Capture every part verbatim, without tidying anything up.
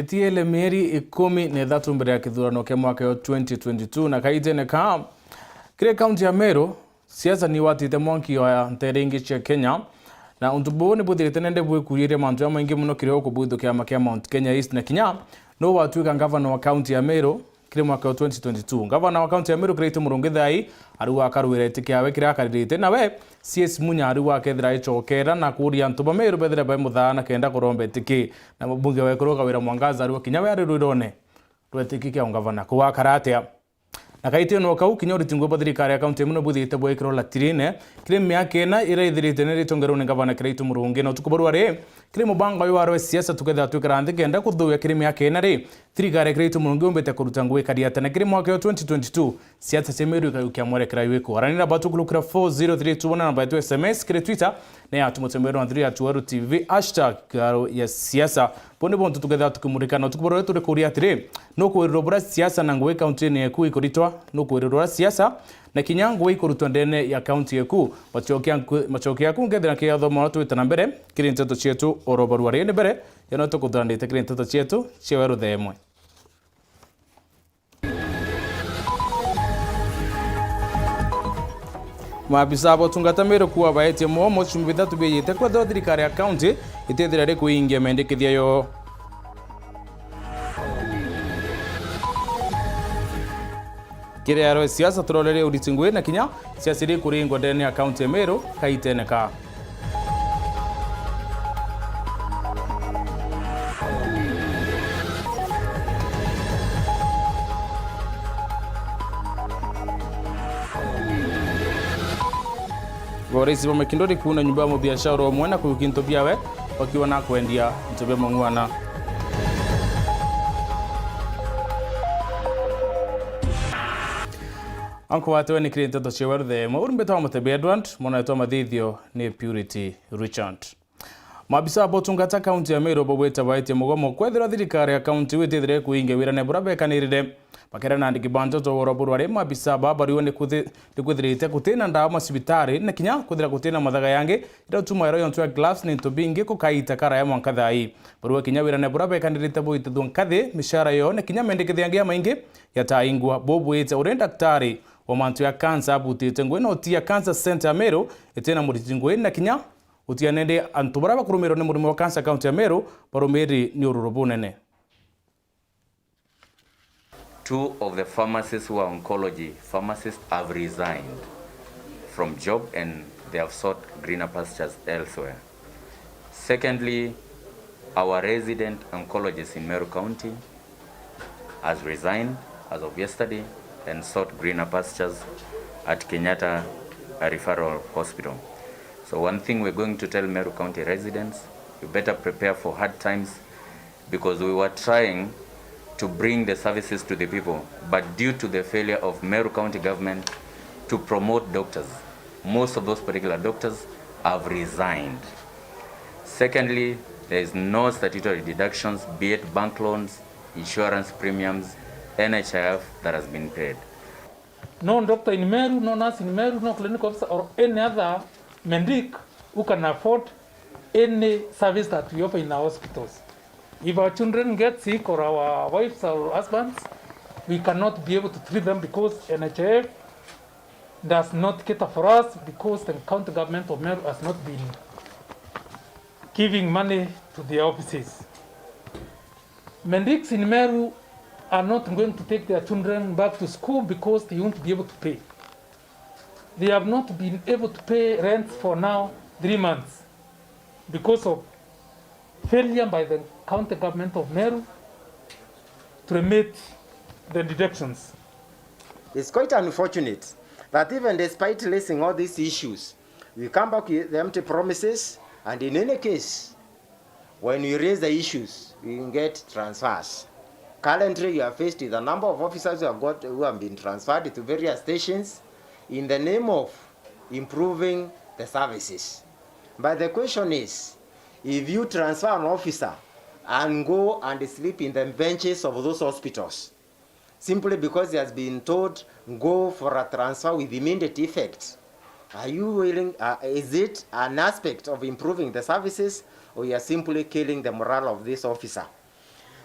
Itiele mieri ikumi na ithatu mbere ya kithurano kia mwaka wa twenty twenty-two, na kaitene ka kiri kaunti ya Meru, siasa ni watite mwanki wa ntere ingi cia Kenya, na untu buu ni bwithirite nende bwikuriiria mantu jamaingi mono kiri uku bwithu kiama kia Mount Kenya East, na kinya no watwika ngavana wa kaunti ya Meru kiri mwaka wa twenty twenty-two. Ngavana wa kaunti ya Meru Kiraitu Murungi thai ariuga akarwira itiki yawe kiria akaririte, nawe C S Munya ariuga akethira aicokera na kuria antu ba Meru bethire bai muthaa na kenda kuromba itiki. Na mubunge wa Ekuru Kawira Mwangaza ariuga kinya we ari rwirone rwa itiki kia ungavana kugakara atia. Na kaiti no kau kinya uriti nguo bwa thirikari ya kaunti imwe bwithite bwekirwo latirine kiri miaka ina iria ithirite ni ritongerwe ni ngavana Kiraitu Murungi. Na utuku barua ri kiri mubango uyu warwe siasa tukethira twikara nthi kenda kuthuya kiri miaka ina ri, thirikari ya Kiraitu Murungi umbite kuruta ngugi kariata na kiri mwaka wa twenty twenty-two siasa cia Meru ikayukia mwerekera wiku. Aranira batu kulukira four zero three two one na namba yetu S M S kiri Twitter ni at Mutemberu na thiri at Weru T V, hashtag Garo ya Siasa. Bo ni bontu tukethira tukimurika na utuku barua turi kuria atiri, nukwirira buria siasa na ngugi kaunti-ini yeku ikuritwa, nukwirira buria siasa na kinya ngugi ikurutwa ndene ya kaunti yeku. Macokia nku-, macokia yaku nkethira kiathoma uria twita na mbere kiri nteto cietu oro barua ri ni mbere ya no tukuthuranite kiri nteto cietu cia Weru thaa imwe. Maabisa ba utungata Meru kuuga baetie mwomo ciumia bithatu biejite kwethirwa thirikari ya kaunti itithira ri kuingia mendikithia yoo. Kiri aro siasa turorere uriti ngugi na kinya siasa iri kuringwa ndene ya kaunti ya Meru kaitene ka. Borisi ba Makindori kuuna nyumba ya mubiashara umwe na kuyukia into biawe bakiuga na kwendia into bia mung'wana. Ankuwatiwe ni kiri nteto cia Weru thaa imwe. Uri mbitwa Mutebi Edward, mwana wetu wa mathithio ni Purity Richard. Maabisa ba utungata kaunti ya Meru bagwite baetie mugomo kwethirwa thirikari ya kaunti iu itithire kuingia wirane buria bekanirire. Bakera na andiki ba nteto oro burwari, maabisa ba bariuga ni kuthi-, ni kwithirite gutina ndawa macibitari na kinya kwithira gutina mathaga yangi iria utuma ero yontu ya gloves ni into bingi kukaita karaya mwanka thaa ii. Bariuga kinya wirane buria bekanirite buitithua nkathi, mishara yoo na kinya mendekethia yangi ya maingi yataingwa. Bubwite uri ndaktari wa mantu ya cancer abutite ngugi na utia Cancer Centre ya Meru itina muriti ngugi na kinya utia nende antu baria bakurumirwa ni murimo wa cancer kaunti ya Meru barumiriri ni ururu bunene. Two of the pharmacists who are oncology pharmacists have resigned from job and they have sought greener pastures elsewhere. Secondly, our resident oncologist in Meru County has resigned as of yesterday and sought greener pastures at Kenyatta Referral Hospital. So one thing we're going to tell Meru County residents, you better prepare for hard times because we were trying to bring the services to the people, but due to the failure of Meru County government to promote doctors, most of those particular doctors have resigned. Secondly, there is no statutory deductions, be it bank loans, insurance premiums, N H I F that has been paid. No doctor in Meru, no nurse in Meru, no clinical officer or any other medic who can afford any service that we offer in our hospitals. If our children get sick or our wives or husbands, we cannot be able to treat them because N H I F does not cater for us because the county government of Meru has not been giving money to their offices. Medics in Meru are not going to take their children back to school because they won't be able to pay. They have not been able to pay rent for now three months because of failure by the county government of Meru to remit the deductions. It's quite unfortunate that even despite raising all these issues, we come back with empty promises, and in any case, when we raise the issues, we get transfers. Currently, we are faced with a number of officers who have got, who have been transferred to various stations in the name of improving the services. But the question is, if you transfer an officer and go and sleep in the benches of those hospitals, simply because he has been told, "Go for a transfer with immediate effect." Are you willing, uh, is it an aspect of improving the services, or you are simply killing the morale of this officer?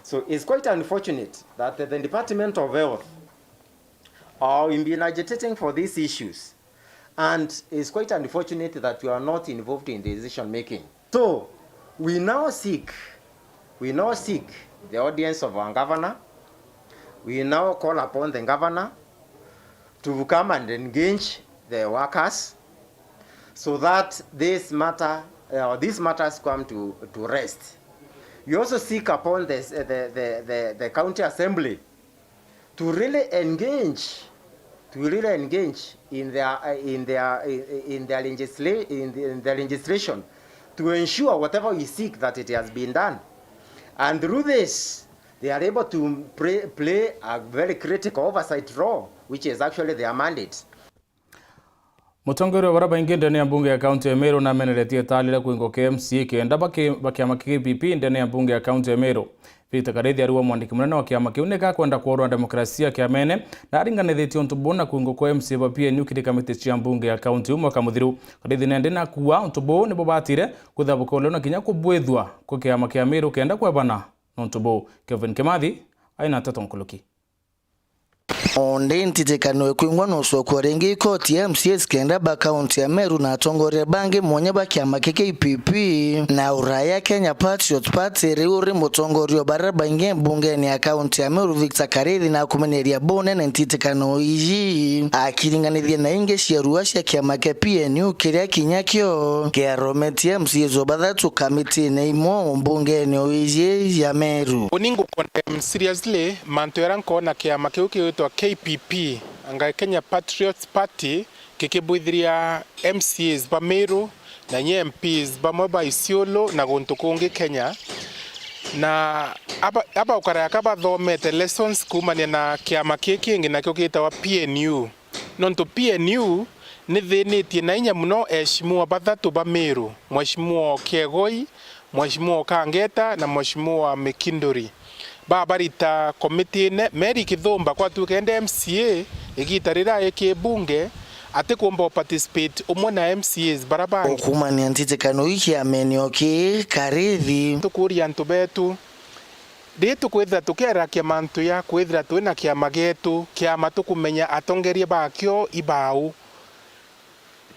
So it's quite unfortunate that the Department of Health, uh, we've been agitating for these issues, and it's quite unfortunate that you are not involved in the decision making. So we now seek, we now seek the audience of our governor. We now call upon the governor to come and engage the workers so that this matter, uh, these matters come to, to rest. We also seek upon the, the, the, the, the county assembly to really engage, to really engage in their, uh, in their, in, in their legisla-, in the, in their legislation to ensure whatever we seek that it has been done. And through this, they are able to play, play a very critical oversight role, which is actually their mandate. Mutongoria wa baria baingi ndene ya mbunge ya kaunti ya Meru nameneretie itali ria kwingwa kwa M C A kenda baki-, ba kiama kia K P P ndene ya mbunge ya kaunti ya Meru. Victor Karithi ari wa mwandiki munene wa kiama kiu, ni gakwenda kworwa demokrasia kiamene, na aringanithitie untu buu na kwingwa kwa M C A ba P N U kiri kamiti cia mbunge ya kaunti iu mwaka muthiru. Karithi nende nakuuga untu buu nibubatire kwithirwa bukolewa na kinya kubwithua kwa kiama kia Meru kenda kwebana na untu buu. Kelvin Kimathi aina nteto nkuluki. Onde ntitikano ikwingwa nucokua ringi ikoti ya M C As kenda ba kaunti ya Meru na atongoria bangi mwanya ba kiama kia K P P na uraya Kenya Patriots Party, riu uri mutongoria wa baria baingi mbungene ya kaunti ya Meru Victor Karithi na akumeneria bunene ntitikano iji akiringanithia na ingi cia rua cia kiama kia P N U kiria kinya kio kiarometie M C As o bathatu kamitine imwe mbungene o iji ya Meru. Uni ngukondem seriously mantu jaria nkoona kiama kiu kigwitwa K P P, anga Kenya Patriots Party, gikibwithiria M C As ba Meru na inya M Ps bamwe ba Isiolo na guntu kungi Kenya, na aba, aba ukara aka bathomete lessons kuumania na kiama kii kingi nakio gitawa P N U. Nontu P N U nithinitie na inya mono eheshimiwa bathatu ba Meru, Mheshimiwa Kiegoi, Mheshimiwa Kangeta na Mheshimiwa Mikinduri. Babarita komitine, Mary Kithumba kwatuika ende M C A igita riria eki bunge, atikumba u participate umwe na M C As bara bangi. Ukumania ntitikano ii kiamene o kii Karithi. Tukuuria antu betu, ri tukwithira tukiarakia mantu ya kwithira twina kiama gietu, kiama tukumenya atongeria bakio ibau.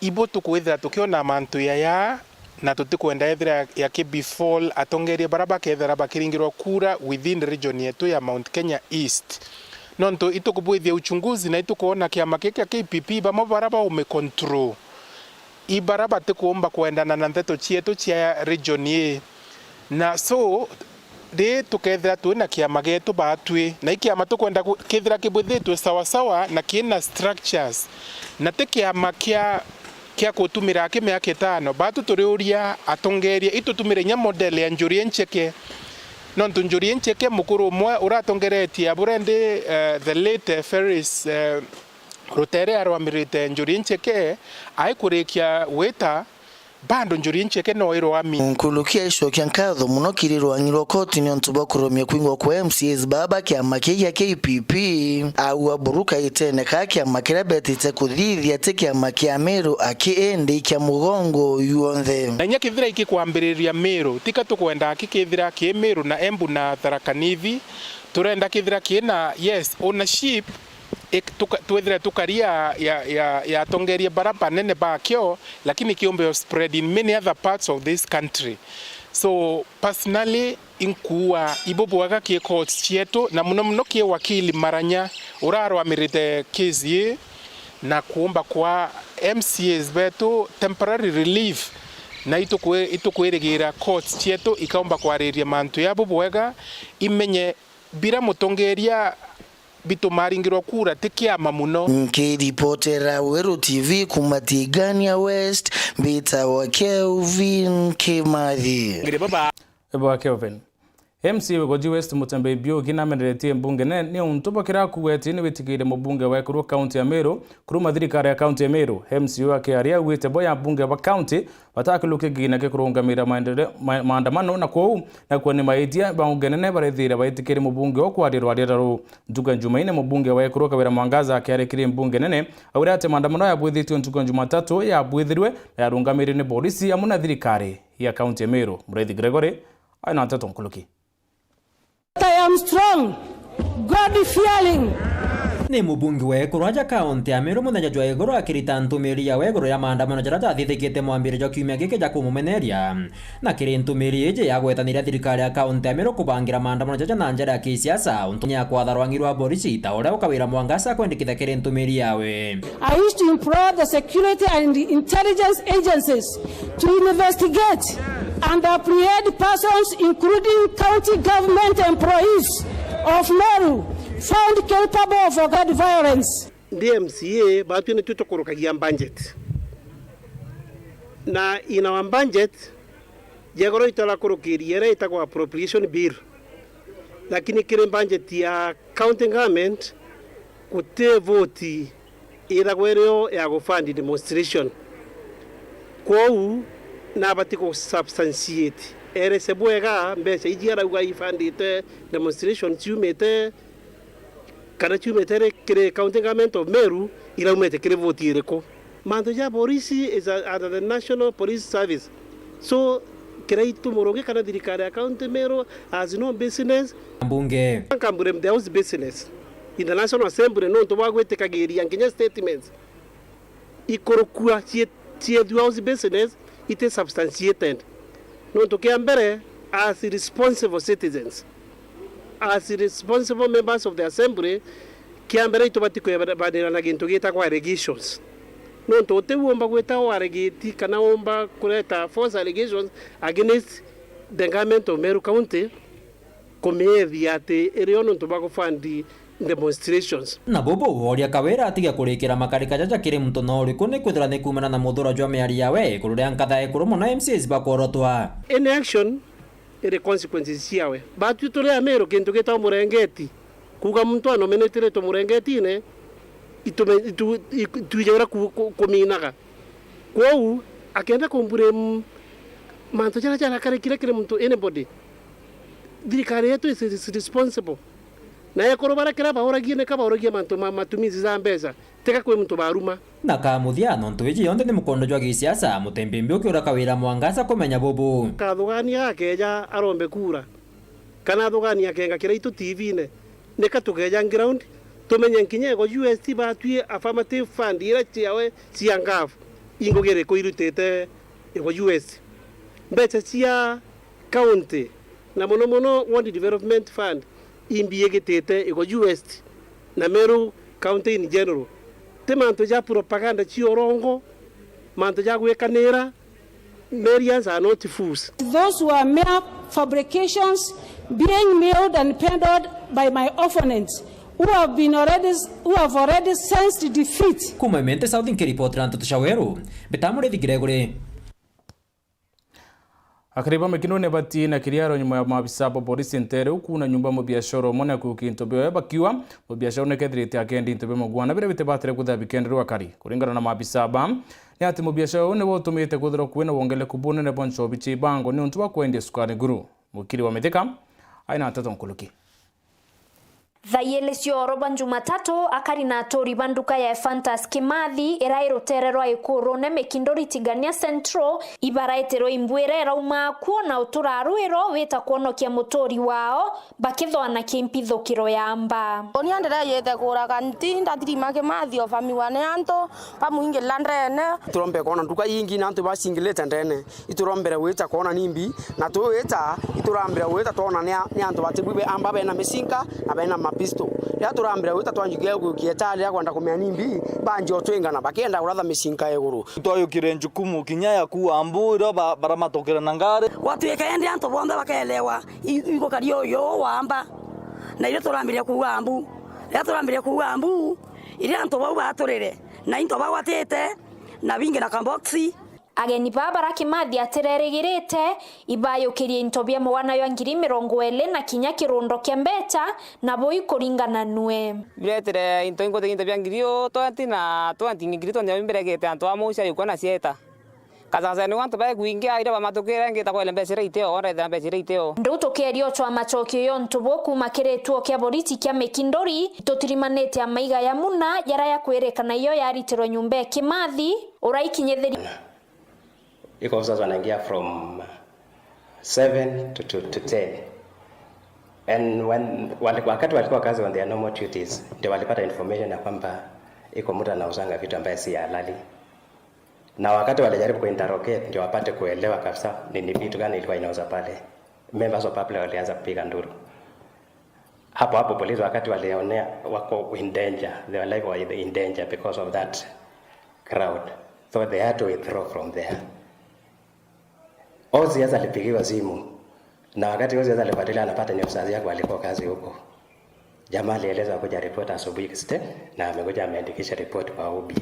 Ibo tukwithira tukiona mantu yaya, na tutikwenda ethira ya, ya kibefall atongeria bara bakethira bakiringirwa kura within region yetu ya Mount Kenya East. Nontu itukubwithia uchunguzi na itukwona kiama kiki kia K P P bamwe bara baume control. I bara batikuumba kwendana na nteto cietu cia region ii. Na so, ri tukethira twina kiama gietu baatwi, na i kiama tukwenda ku-, kethira kibwithitwe sawasawa na kina structures, na ti kiama kia, kia kutumira aki miaka itano. Baatu turiuria atongeria, itutumire inya model ya Njuri Incheke. Nontu Njuri Incheke, mukuru umwe uratongeretie aburendi, eh, the late, eh, Ferris, eh, Rutere arwamirite Njuri Incheke, aikurikia gwita, bado Njuri Incheke no irwami. Nkuluki aicokia nkatho mono kiri rwang'i rwa koti niuntu bwa kurumia kwingwa kwa M C As baa ba kiama kii gia K P P. Aua buru kaitene kaa kiama kiria betite kuthithia ti kiama kia Meru aki indi kia mugongo yuonthe. Na inya kethira ikikwambiriria Meru, tika tukwenda aki kethira ki Meru na Embu na Tharaka Nithi, turenda kethira kina, yes, ownership, ik-, tuka-, twithire tukari ya, ya, ya, ya atongeria bara banene bakio, lakini kiumbe o spread in many other parts of this country. So, personally, inkuua ibubwega ki courts cietu, na muno muno ki wakili Maranya urarwamirite case ii, na kuumba kwa M C As betu temporary relief, na itukwi-, itukwirigira courts cietu ikaumba kwariria mantu ya bubwega, imenye bira mutongeria bitumaringirwa kura ti kiama muno. Nkiripotera Weru T V kuuma Tigania West, mbitawa Kelvin Kimathi. Ngiri baba. Bwa Kelvin. M C A wa Igoji West Mutembei Biugi nameneretie mbunge nene niuntu bwa kiria akuugete ni witikiire mubunge wa ekuru kaunti ya Meru kuruma thirikari ya kaunti ya Meru. M C A akiaria augite bo ya mbunge ba kaunti batakilukia kigina kia kurungamira maendere-, ma-, maandamano, na kwou nakuo ni maitia ba mbunge nene barethire baitikiire mubunge o kwaria rwaria ruu. Ntuku ya Jumaine, mubunge wa ekuru Kawira Mwangaza akiaria kiri mbunge nene, augire ati maandamano yabwithitue ntuku ya Jumatatu yabwithirwe na yarungamirwe ni borisi amwe na thirikari ya kaunti ya Meru. Muriithi Gregory aina nteto nkuruki. I am strong, God fearing. Ni mubunge wa Ekuru aja kaunti ya Meru muthenya jwa iguru akirita ntumiri yawe iguru ya maandamano jaria jathithikite mwambire jwa kiumia giki ja kumumeneria. Na kiri ntumiri iji yagwetaniria thirikari ya kaunti ya Meru kubangira maandamano jaja na njira ya kisiasa, untu ya kwatha rwangi rwa borisi ta uria ukawira Mwangaza akwendekithia kiri ntumiri yawe. I wish to implore the security and intelligence agencies to investigate and apprehend persons, including county government employees of Meru, found capable of organized violence. Ndi M C A, batwi nitwi tukurukagia budget. Na in our budget, jegoro itarakurukiria iria itagwa appropriation bill. Lakini kiri budget ya county government, guti voti ithagwa irio ya gufund demonstration. Kwou, nabati gu substantiate. Erese bwega mbeca iji arauga ifundite demonstration ciumite, kana ciumite ri kiri County Government of Meru, iraumite kiri voti iriku? Mantu ja borisi is a, under the National Police Service. So, Kiraitu Murungi kana thirikari ya County Meru has no business. Mbunge. Can blame the House business in the National Assembly nontu bwa gwitikagiria nginya statements ikurukua cie-, ciethua House business iti substantiated. Nontu kia mbere, as responsible citizens, as responsible members of the Assembly, kia mbere itubati kwebanira na gintu gitagwa allegations. Nontu uti uumba gwita u allegate kana uumba kureta false allegations against the government of Meru County, kumiethia ati irio nontu bwa gufund demonstrations. Na bubu, woria Kawira atige kurikira makarika jaja kiri muntu no uriku, ni kwithira ni kuumana na muthuro jwa miario yawe iguru ria nkatha ikuru mono M C As bakworotwa. Any action iri consequences ciawe. Batwi turi Ameru, kintu gitagwa murengeti, kuuga muntu anominatiritwe murengetine, itume-, itu-, i-, itwija uria ku-, ku-, kuminaga. Kwou, akenda kumbulame mantu jaria jarakarikire kiri muntu, anybody, thirikari yetu is, is responsible. Na ekuru baria kiria bauragia, nika bauragia mantu ma matumizi ja mbeca, tiga kwi muntu baruma. Na kamuthia, nontu iji yonthe ni mukondo jwa gisiasa, Mutembi Mbiuki uria Kawira Mwangaza kumenya bubu. Kathugania akeja arombe kura, kana athugania akenga Kiraitu T V-ine, nika tukeja ground, tumenye nkinya Igoju West batwi affirmative fund iria ciawe cia ngaf, ingugi iriku irutite Igoju West. Mbeca cia county, na mono mono Ward Development Fund, imbi igitite Igoju West na Meru County in general. Ti mantu ja propaganda cia urongo, mantu ja gwikanira. Merians are not fools. Those were mere fabrications being milled and peddled by my opponents who have been already, who have already sensed defeat. Kuma Imenti South, nkiripotera nteto cia Weru, mbita Murithi Gregory. Akari ba Mikinduri ni batiina kiriaro nyuma ya maabisa ba polisi ntere uku na nyumba mubiashara umwe na kuukia into biawe, bakiuga mubiashara nikethirite akendi into bia mugwana biria bitibatire kwithira bikenderwa akari. Kuringana na maabisa ba, ni ati mubiashara uu niwe utumite kwithirwa kwina wongeleku bunene bwa nchobi cia ibango niuntu bwa kwendia sukari nguru. Mukiri wa Mithika aina nteto nkuruki. Thaa iiri cia oro bwa Jumatatu, akari na aturi ba nduka ya Ephantus Kimathi, iria iri rutere rwa Ikurune, Mikinduri, Tigania Central, ibaraitirwe imbu iria irauma akuo na utura rwiro wita kwonokia muturi wao, bakithwa na kimpithukiro ya mba. Unia ndireyite kuraga nti, ndathirima Kimathi ofamiwa ni antu, bamwingirira ndene. Turombe kwona nduka ingi na antu bacingirite ndene. Iturombere gwita kwona nimbi, na twiwita, iturambire gwita twona ni a-, ni antu batibwi be-, amba bena micinka na bena mapisto. Riria turambire gwita twanjukia gukia tari ya kwenda kumenya nimbi, banjia utwingana, bakienda kuratha micinka iguru. Twayukire njukumu kinya ya kuua mbu, iria ba-, baramatokera na ngari. Gwatuika indi antu bonthe bakelewa i-, igukaria uyu wamba. Na irio turambire kuua mbu. Riria turambire kuua mbu, iria antu bau baturire, na into bagwatite, na bingi na kaboksi. Ageni baa baria Kimathi atirerigirite, ibayukirie into bia mugana jwa ngiri mirongo iiri na kinya kirundo kia mbecha, na bui kuringana nwe. Biretire into inkuthi into bia ngiri twenty na twenty, ngiri twenty na imbiregete antu a mucia yukwa na cieta. Kasasa ni antu bae kuingi aira bamatukire ngita kwele mbecha iria iteo, ndethira mbecha iria iteo. Riu tukeria uchwa macokio yontu bu kuuma kiri tuo kia boriti kia Mikinduri, tutirimanite amaiga ya muna jaria yakwirikana iyo yaritirwe nyumba ya Kimathi, uraikinyithiria. Iko sasa wanaingia from seven to, to, to ten. And when, wali-, wakati walikuwa kazi on their normal duties, ndio walipata information ya kwamba iko mtu anauzanga vitu ambaye si halali. Na wakati walijaribu kuinterrogate ndio wapate kuelewa kabisa ni, ni vitu gani ilikuwa inauza pale, members of public walianza kupiga nduru. Hapo hapo polisi wakati walionea wako in danger, their life was in danger because of that crowd. So they had to withdraw from there. O C S alipigiwa simu, na wakati O C S alifuatilia, anapata ni officers yako walikuwa kazi huko. Jamaa alieleza kuja report asubuhi Kiste, na amekuja ameandikisha report kwa O B.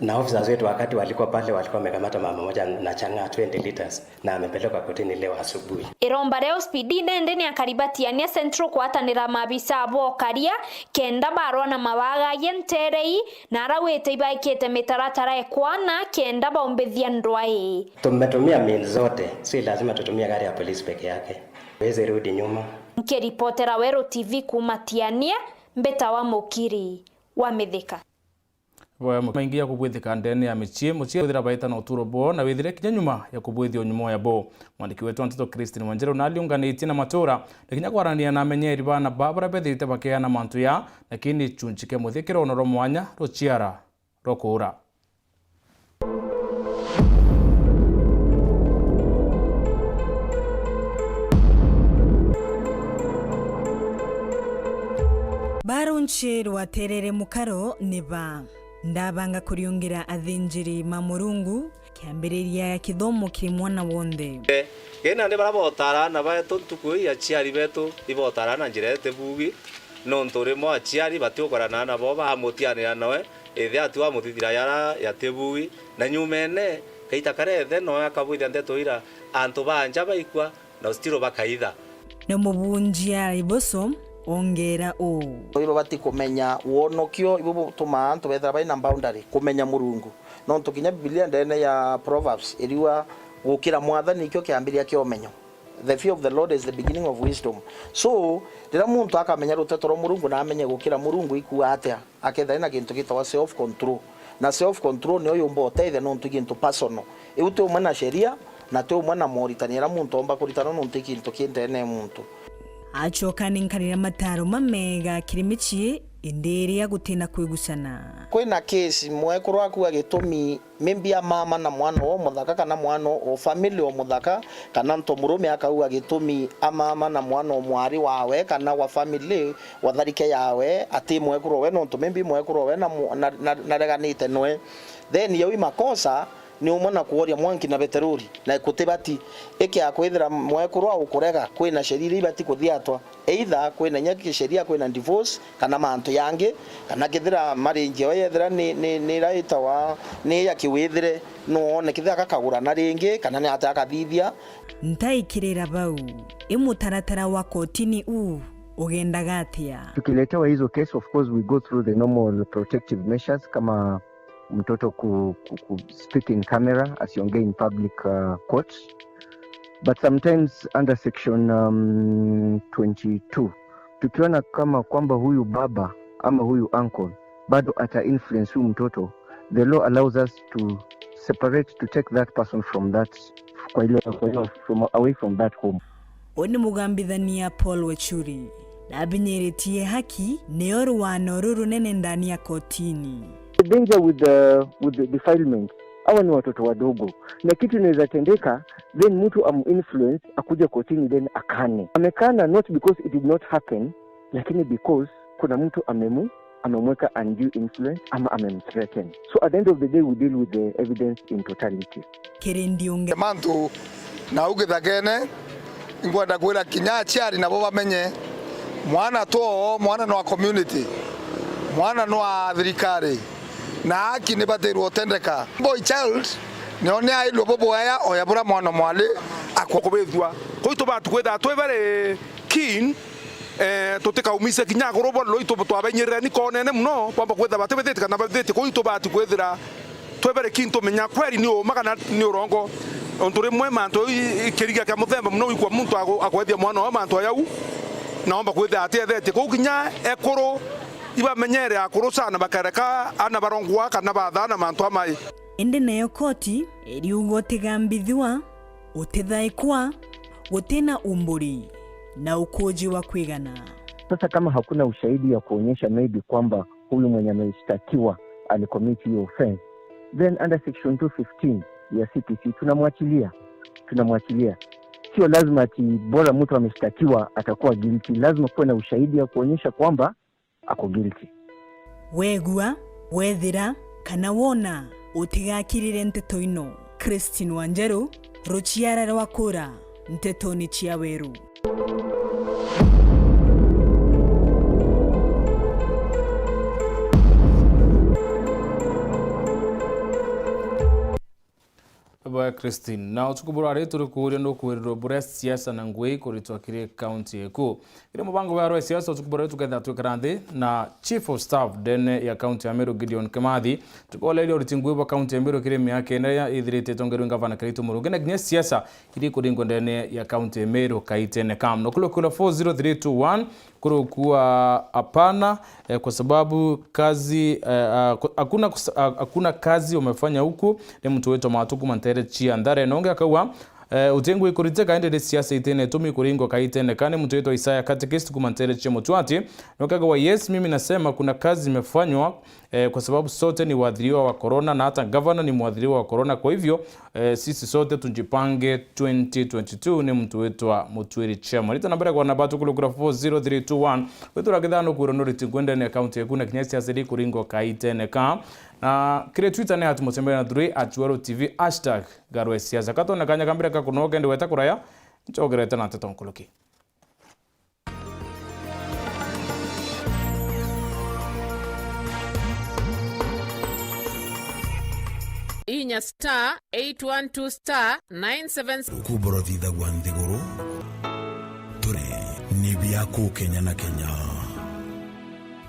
Na officers wetu wakati walikuwa pale, walikuwa wamekamata mama moja na chang'aa twenty liters, na amepelekwa kotini leo asubuhi. Iromba ria O C P D nende ni akaribatiania Central kwatanira maabisa bo karia, kenda barwa na mawagagie nterei, na arauite ibaikite mitaratara ekwana kenda baumbithia ndwai. Tumetumia means zote, si lazima tutumie gari ya polisi peke yake. Huwezi rudi nyuma. Nkiripotera Weru T V kuuma Tiania, mbitawa Mukiri wa Mithika. Boya mu-, maingi ya kubwithika ndene ya micii, mucii withira baita na uturo bwoo, na withire kinya nyuma ya kubwithia unyumoya boo. Mwandiki wetu wa nteto Christine Wanjiru naliunganitie na matura, na kinya kwaraniria na amenyeri bana ba baria bethirite bakeana mantu ya, lakini chunchi kia muthikiro no ro mwanya ruchiara rwa kuura. Barunchi rwaterere mukaro ni ba. Ndabanga kuriungira athinjiri ma Murungu kiambiriria kithomo kiri mwana wonthe. Kiri nandi baria botaara aana betu ntuku ii, aciari betu ibotaara na njira itibugi, nontu rimwe aciari batiukorana na bo, bamutianira noe, ithe atu amuthithira yara yatibugi, na nyumene, kaita karia ithe noe akabwithia ndeto ira, antu ba nja baikua, na still bakaitha. Na mubunjia iboso ongeera uu. Ibabati kumenya wonokio, ibu butumaa antu bethira baina boundary, kumenya Murungu. Nontu kinya Bibilia ndene ya Proverbs iriuga, gukira Mwathani nikio kiambiria kia umenyo. The fear of the Lord is the beginning of wisdom. So, riria muntu akamenya ruteto rwa Murungu na amenye gukira Murungu ikua atia, akethira ena gintu gitagwa self control. Na self control niyo yumba utethia nontu i gintu personal. Iu ti umwe na sheria, na ti umwe na moritani aria muntu omba kuritana nontu i gintu ki ndene ya muntu. Acoka aninkanira mataro mamega kiri micii, indi iria gutina kwigucana. Kwina case mwekuru akua gitumi maybe a mama na mwana o muthaka, kana mwana o family o muthaka, kana nto murume akauga gitumi a mama na mwana o mwari wawe, kana wa family wa tharike yawe, ati mwekuru owe, nontu maybe mwekuru owe na mu-, na, na, nareganite noe. Then yau i makosa ni umwe na kuoria mwanki na beterori, na kutibati. Ikia kwithira mwekuru au kurega, kwina sheria iria ibati kuthiatwa. Either kwina inya kisheria, kwina divorce, kana mantu yangi, kana kethira marriage yao yethira ni, ni, ni iraitawa ni ya kiwithire, no one kethira gakagurana ringi, kana ni atia akathithia. Ntaikirira bau, i mutaratara wa kotini uu ugendaga atia? Tukiletewa hizo case, of course, we go through the normal protective measures kama mtoto ku, ku, ku speak in camera, asiongee in public, uh, court. But sometimes under section, um, twenty-two, tukiona kama kwamba huyu baba ama huyu uncle bado ata influence huyu mtoto, the law allows us to separate, to take that person from that, kwa ile, kwa ile, from, away from that home. Uu ni mugambithania Paul Wechuri. Nabinyiritie haki, niyo rwano rurunene ndani ya kotini. The danger with the, with the defilement, hawa ni watoto wadogo, na kitu inaweza tendeka, then mtu am influence akuje kotini then akane. Amekana not because it did not happen, lakini because kuna mtu amemu-, amemweka undue influence ama amemthreaten. So at the end of the day, we deal with the evidence in totality. Kiri ndiunge. Mantu nau githakene, ingwenda kwira kinya aciari nabo bamenye, mwana to o, mwana no wa community, mwana no wa thirikari, na haki nibatirwe utendeka. Boy child nio ni airwe bubwaya oya bura mwana mwari akwa kubithua. Kuu tubati kwithira twi very keen, eh, tutikaumise kinya akuru bo roi tu-, twabainyirira ni konene muno, kwamba kwithira batibithitie kana babithitie. Kuu tubati kwithira twi very keen tumenya kweri ni uma kana ni urongo. Untu rimwe mantu i-, i-, kirigia kia muthemba muno wikwa muntu agu-, akwethia mwana wa mantu ayau, na omba kwithira atiethete. Kuu kinya ekuru ibamenyere akuru sana bakareka ana barongwa kana bathana mantu amai. Indi nayo koti iriuga utigambithua, utithaikwa, gutina umburi. na ukuji wa kwigana. Sasa kama hakuna ushahidi ya kuonyesha maybe kwamba huyu mwenye ameshtakiwa alicommit hiyo offense, then under section two fifteen ya C P C tunamwachilia, tunamwachilia. Sio lazima ati bora mtu ameshtakiwa atakuwa guilty, lazima kuwe na ushahidi ya kuonyesha kwamba ako guilty. Wegua, wethira, kana wona, utigakirire nteto ino. Christine Wanjeru, ruciara rwa kura, ntetoni cia Weru. Bwa Christine. Na utuku burari turi kuuria nukwirirwe buria siasa na ngui ikuritwa kiri kaunti eku. Kiri mubango wa rwa siasa utuku burari tuketha twikara nthi na Chief of Staff ndene ya kaunti ya Meru Gideon Kimathi, tukoleria uriti ngui bwa kaunti ya Meru kiri miaka ina iria ithirite itongerwe ngavana Kiraitu Murungi na kinya siasa iria ikuringwa ndene ya kaunti ya Meru kaitene ka. Na kule kula four zero three two one, kurukua hapana, eh, kwa sababu kazi, eh, ah, ku-, hakuna kus-, ah, hakuna kazi umefanya huku, ni mtu wetu matuku mantere chia ndare. Na ungi akauga, eh, utengu ikurite kaende ri siasa itene tumi kuringwa kaitene ka, ni mtu wetu Isaya Katekist kuma ntere chia Mutwati. Na ukagawa, yes, mimi nasema kuna kazi imefanywa, eh, kwa sababu sote ni waathiriwa wa corona, na hata gavana ni mwathiriwa wa corona. Kwa hivyo, eh, sisi sote tujipange twenty twenty-two, ni mtu witwa Mutwiri Chairman. Rita na mbere kwa namba tukulukura four zero three two one, withura kithano kuro no riti ngwendene account yaku na kinya siasa ri kuringo kaitene ka. Na kiri Twitter ni at Mutembere na three at Weru T V, hashtag garwe siasa. Katona kanya kambira ka kunoke ndi weta kuraya, nchogerete na nteto nkuluki. Inya star eight one two star nine seven. Rukubo rwathithagua nthiguru, turi ni biaku Kenya na Kenya.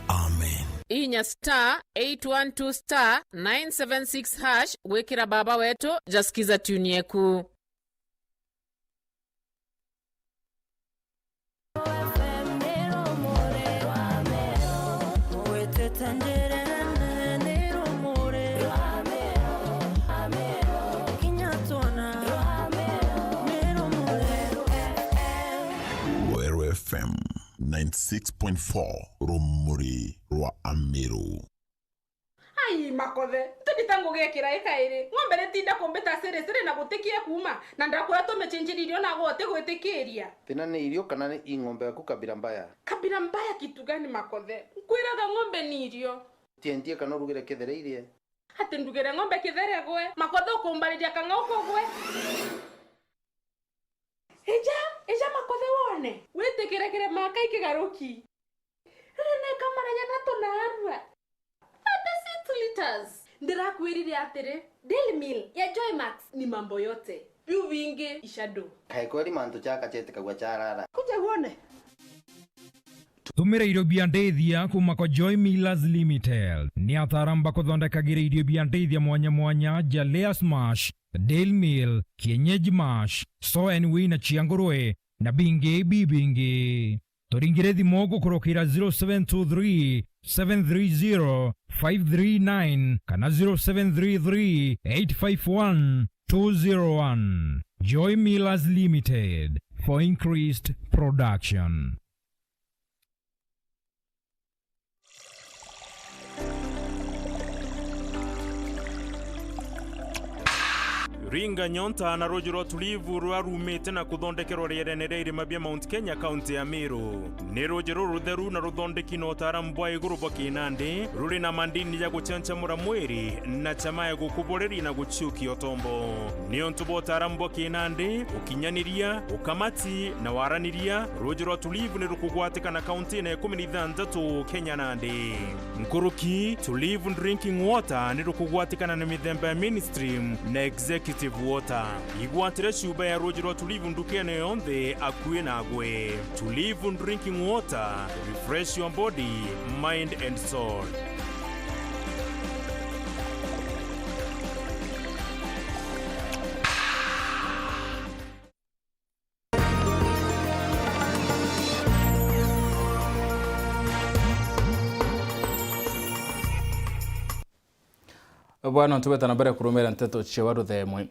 Amen. Inya star eight one two star nine seven six hash gwikira baba wetu jaskiza tune yeku. Weru F M ninety six point four, rumuri rwa Ameru. Ai, Makothe, ntibita ngugikira ikairi. Ng'ombe nitinda kumbita siri siri na gutikie kuuma, na ndakwira tumichinjiri irio naagwe utigwitikiria. Thina ni irio kana ni i ng'ombe yaku kabira mbaya? Kabira mbaya kitu gani, Makothe? Nkwiraga ng'ombe ni irio. Tiendie kana urugire kithere irie. Ati ndugire ng'ombe kithere gwe? Makothe ukumbariria kang'auko gwe? Ija, ija Makothe wone. Witikire kirema kai kigaruki. Riri ni kamara jathatu naarua. Thirty-six liters. Ndirakwirire atiri, Daily Meal ya Joymax ni mambo yote. Biu bingi ishadu. Kae kweri mantu jaka jetikagua jarara. Kuja wone. Tumira irio bia ndithia kuma kwa Joy Millers Limited. Ni ataaramu ba kuthondekagira irio bia ndithia mwanya mwanya ja layers mash, Daily Meal, kienyeji mash, soya and whey na cia ngurwe, na bingi bibingi. Turingire thimu gukurukira zero seven two three, seven three zero, five three nine kana zero seven three three, eight five one, two zero one. Joy Millers Limited, for increased production. Ringa nyonta na ruuji rwa Tulivu rurarumite na kuthondekerwa rierene ria irima bia Mount Kenya, kaunti ya Meru. Ni ruuji rurutheru na ruthondeki na utaaramu bwa iguru bwa kinandi, ruri na mandini ja guchanchamura mwiri na chama ya gukuboreria na guciukia utombo. Niuntu bwa utaaramu bwa kinandi, ukinyaniria, ukamati na waraniria, ruuji rwa Tulivu ni rukugwatikana kaunti na ikumi na ithanthatu Kenya nandi. Nkuruki, Tulivu Drinking Water ni rukugwatikana na mithemba ya mainstream na executive water. Igwatire cuba ya ruuji rwa Tulivu ndukene yonthe akui nagwe. Tulivu Drinking Water, refresh your body, mind and soul. Bwana, tubeta na mbere kurumira nteto cia wa ruthemwe.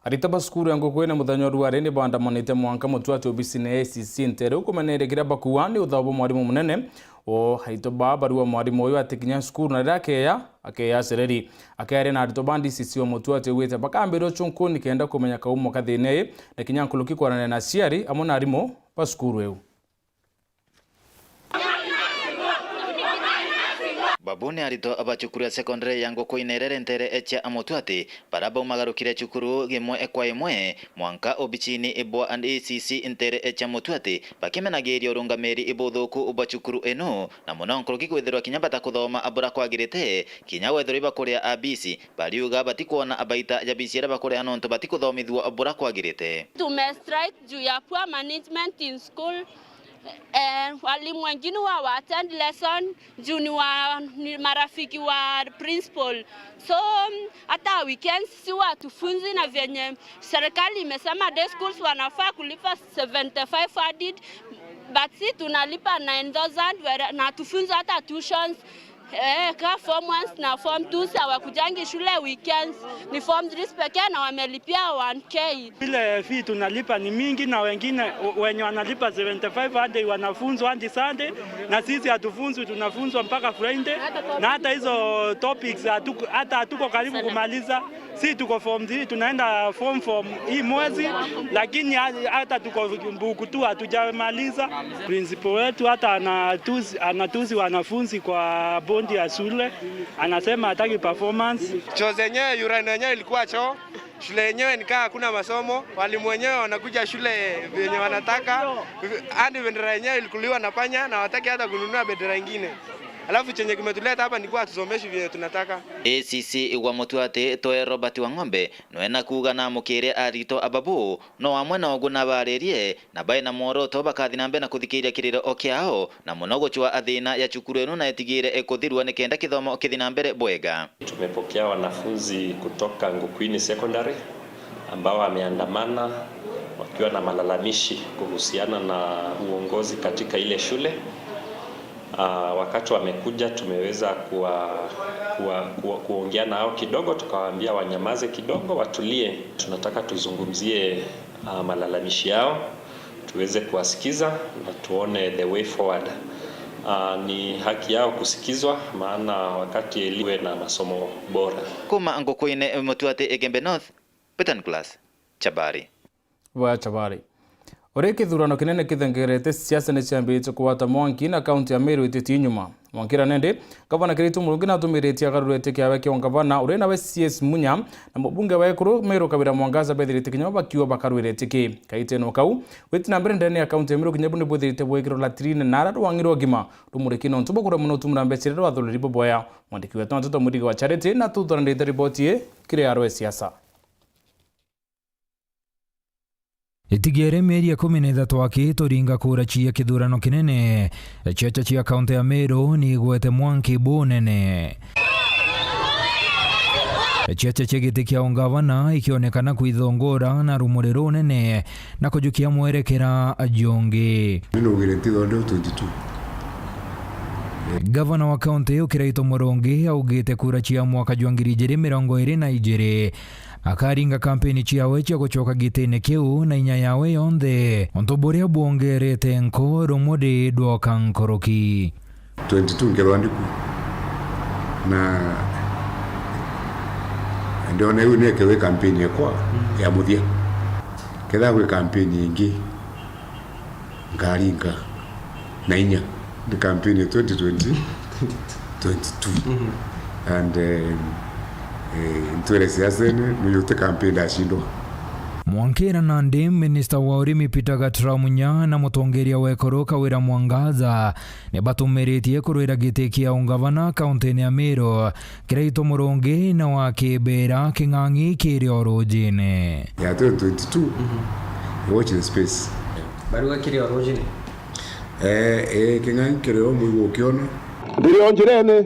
Arita ba cukuru ya Ngukwine muthenya wa ruari ni baandamanite mwanka Mutuati obisine ya A C C ntere ukumeneria kiria bakuuga ni uthao bwa mwarimu munene. O aritwa baa barua mwarimu uyu ati kinya cukuru na riria akeya, akeya acereri. Akiaria na aritwa ba D C C wa Mutuati augite bakambira uchunkuni kenda kumenya kaumo ka thina ii, na kinya nkuruki kwarania na aciari amwe na arimu ba cukuru iu. Babu ni aritwa ba cukuru ya secondary ya Ngukwine irere ntere cia Mutuati, baria baumagarukire cukuru imwe kwa imwe mwanka obicini bwa A C C ntere cia Mutuati, bakimenagiria urungamiri buthuku bwa cukuru inu, na muno nkuruki kwithirwa kinya batakuthoma bura kwagirite, kinya wethirwa ibakuria abisi, bariuga batikwona baita ya bisi iria bakuria nontu batikuthomithua bura kwagirite. Tumestrike juu ya poor management in school. Eh, walimu wengine wa, wa attend lesson juu ni wa, ni marafiki wa principal. So, mm, hata weekends si watufunzi na vyenye serikali imesema day schools wanafaa kulipa seventy-five hundred, but si tunalipa nine thousand, where-, na tufunzi hata tuitions. Eh, ka form ones na form twos hawakujangi shule weekends, ni form threes pekee na wamelipia one K. Ile fee tunalipa ni mingi, na wengine w-, wenye wanalipa seventy-five hadi wanafunzwa hadi Sunday, na sisi hatufunzwi, tunafunzwa mpaka Friday, na hata hizo topics hatuko, hata hatuko karibu kumaliza. Si tuko form three, tunaenda form four hii mwezi, lakini ha-, hata tuko mbuku tu hatujamaliza. Principal wetu hata anatusi, anatusi wanafunzi kwa bondi ya shule, anasema hataki performance. Choo zenyewe, urine yenyewe ilikuwa choo. Shule yenyewe ni kaa hakuna masomo, walimu wenyewe wanakuja shule vyenye wanataka, hadi bendera yenyewe ilikuliwa na panya na wataki hata kununua bendera ingine. Alafu chenye kimetuleta hapa ni kuwa hatusomeshi vyenye tunataka. A C C wa Mutuati, Toe Robert Wang'ombe, nwe na kuuga na amukire aritwa a Babu, no amwe na ugu na baririe, na bai na mworoto bakathi na mbere na kuthikiria kiriro kiao, na muno gucwa athina ya cukuru inu na itigire ikuthirua nikenda kithomo kithi na mbere bwega. Tumepokea wanafunzi kutoka Ngukwini Secondary ambao wameandamana wakiwa na malalamishi kuhusiana na uongozi katika ile shule. Ah, wakati wamekuja, tumeweza kuwa-, kuwa-, kuwa-, kuongea nao kidogo, tukawaambia wanyamaze kidogo, watulie. Tunataka tuzungumzie, ah, malalamishi yao, tuweze kuwasikiza na tuone the way forward. Ah, ni haki yao kusikizwa, maana wakati elimu na masomo bora. Kuma Ngukwine, Mutuati, Igembe North, Peter Nicholas, Chabari. Bwa Chabari. Uri kithurano kinene kithengerete siasa ni ciambiritie kugwata mwanki na kaunti ya Meru ititie nyuma. Mwanki ira nindi, Gavana Kiraitu Murungi natumiritie agarure iti kiawe kia ungavana uri nawe C S Munya na mubunge wa ekuru Meru Kawira Mwangaza bethirite kinya bakiuga bakarwire iti ki. Kaiteno kau, gwiti na mbere ndene ya kaunti ya Meru kinya bu ni bwithirite bwikirwo latrine na ara rwang'i rwa ugima rumuriki nontu bwa kuria muno utumura mbeca iria rwathuriri buboya. Mwandiki wetu wa nteto Murigo wa Charity na tuthuranirite riboti ii kiri arwe siasa. Itigere mieri ikumi na ithatu aki turinga kura cia kithurano kinene. Ciaca cia kaunti ya Meru ni igwete mwanki bunene. Ciaca cia giti kia ungavana ikionekana kwithongora na rumuri runene na kujukia mwerekera jungi. Ni nugire ntithonde twenty-two. Gavana wa kaunti iu Kiraitu Murungi augite kura cia mwaka jwa ngiri ijiri mirongo iri na ijiri akaringa kampeni ciawe cia gucoka gitine kiu na inya yawe yonthe, untu buria bwongerete nko rumuri dwoka nkuruki. Twenty-two nkethwa ndiku na ndiona iu ni ekethwe kampeni yakwa ya muthia. Ketha gwi kampeni ingi, nkaringa na inya. Ni kampeni ya twenty twenty, twenty-two. Mhm. And, eh, eh, ntwire siasene, muyute kampeni ndacindwa. Mwankira nandi, minista wa urimi Peter Gatura Munya na mutongeria wa ekuru Kawira Mwangaza ni batumiritie kurwira giti kia ungavana kauntini ya Meru, Kiraitu Murungi na wa Kibera King'ang'i kiri o rujine. Ya twenty twenty-two, mhm, watch the space. Baruga kiri o rujine? Eh, eh, King'ang'i kiri o mwigu ukiona. Ndiri o njirene.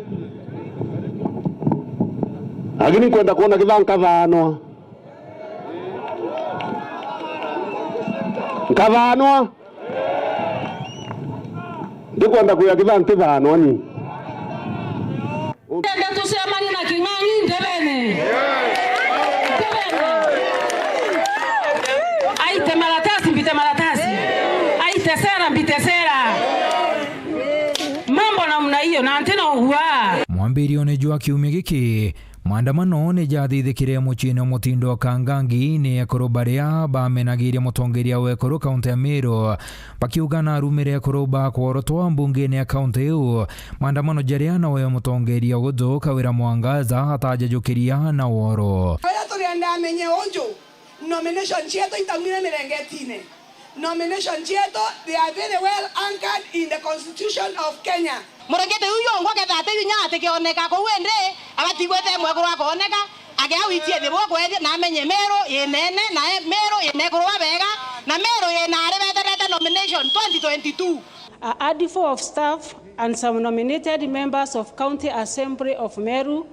Lakini nkwenda kuona kithaa nkathanwa. Nkathanwa. Ndikwenda kuya kithaa ntithanwa ni. Ndenda tucemanie na King'ang'i ndebene. Ndebene. Te maratasi, mbite maratasi. Aite sera, mbite sera. Mambo namna hiyo, na ntina ugua. Mwambirione jwa kiumia giki, maandamano ni jathithikire muciine o mutindo wa Kangangi ni ekuru baria bamenagiria mutongeria wa ekuru kaunti ya Meru, bakiuga na arumire ekuru ba kworotwa mbungene ya kaunti iu. Maandamano jaria nawe mutongeria Uju Kawira Mwangaza atajajukiria na woro. Uria turienda amenye unju. Nomination cietu itaumire mirengetine. Nomination cietu, they are very well anchored in the Constitution of Kenya. Murengete uyu yongwa ketha ati inya atikioneka kuu indi, agatigwe te mwekuru akooneka, agea witie thi bwa kwethia na amenye Meru inene, na e-, Meru ina ekuru babega, na Meru ina ari beterete nomination twenty twenty-two. A handful of staff and some nominated members of County Assembly of Meru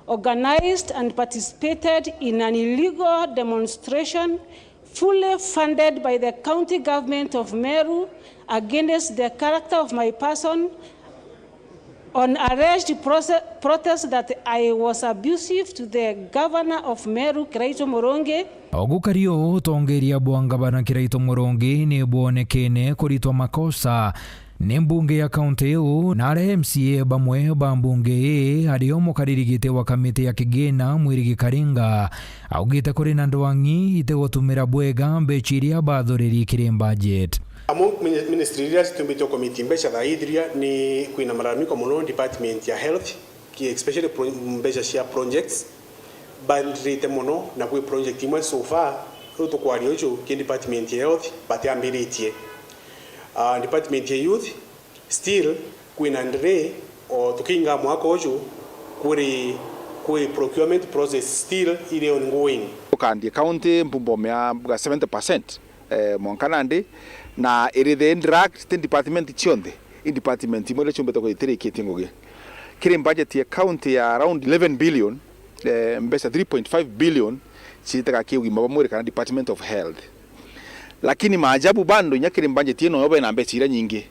organized and participated in an illegal demonstration fully funded by the county government of Meru against the character of my person on alleged proce-, protest that I was abusive to the governor of Meru, Kiraitu Murungi. Ogukari uu, utongeria bwa ngavana Kiraitu Murungi ni bwonekene kuritwa makosa ni mbunge ya kaunti iu, na aria M C A bamwe ba mbunge ii, ario mukariri giti wa kamiti ya kigina Mwirigi Karinga, augite kuri na ndwang'i itigutumira bwega mbeca iria bathuriri kiri budget. Among mini-, ministry iria citumbitwe committee mbeca thaa ithiria ni kwina malalamiko mono department ya health, ki-, especially pro-, mbeca cia projects. Bandirite mono na kwi project imwe so far, riu tukwaria uju ki department ya health batiambiritie. Ah, department ya youth still kwina delay, o tukiinga mwaka uju kuri, kwi procurement process still iri ongoing. Ukandi county mpumbo mea mbuga seventy percent, eh, mwanka nandi, na iri the drug ti department cionthe, i department imwe iria ciumbite kwithira itirikitie ngugi. Kiri budget ya county ya around eleven billion, eh, mbeca three point five billion ciitaga ki ugima bwa mwiri kana Department of Health. Lakini maajabu bado, inya kiri budget ino yo bena mbeca iria nyingi.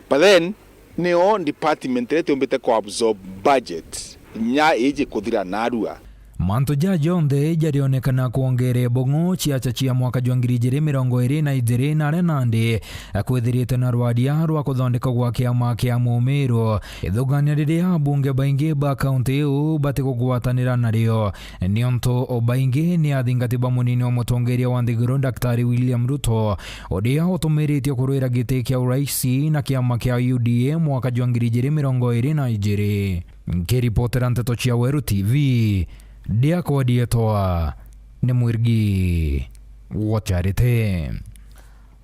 But then, nio department iria itiumbite ku absorb budget, inya iji kuthira narua. Mantu ja jonthe jarionekana kwongere bung'u ciaca cia mwaka jwa ngiri ijiri mirongo iri na ijiri, na aria nandi kwithirite na rwaria rwa kuthondekwa gwa kiama kia Mumiru. Ithugania riria abunge baingi ba kaunti iu batigugwatanira nario, niuntu o baingi ni athingati ba munini wa mutongeria wa nthiguru, Daktari William Ruto, uria utumiritie kurwira giti kia urais na kiama kia U D A mwaka jwa ngiri ijiri mirongo iri na ijiri. Nkiripotera Nteto cia Weru T V, ndiakwa ndietwa ni Mwirigi wa Charity.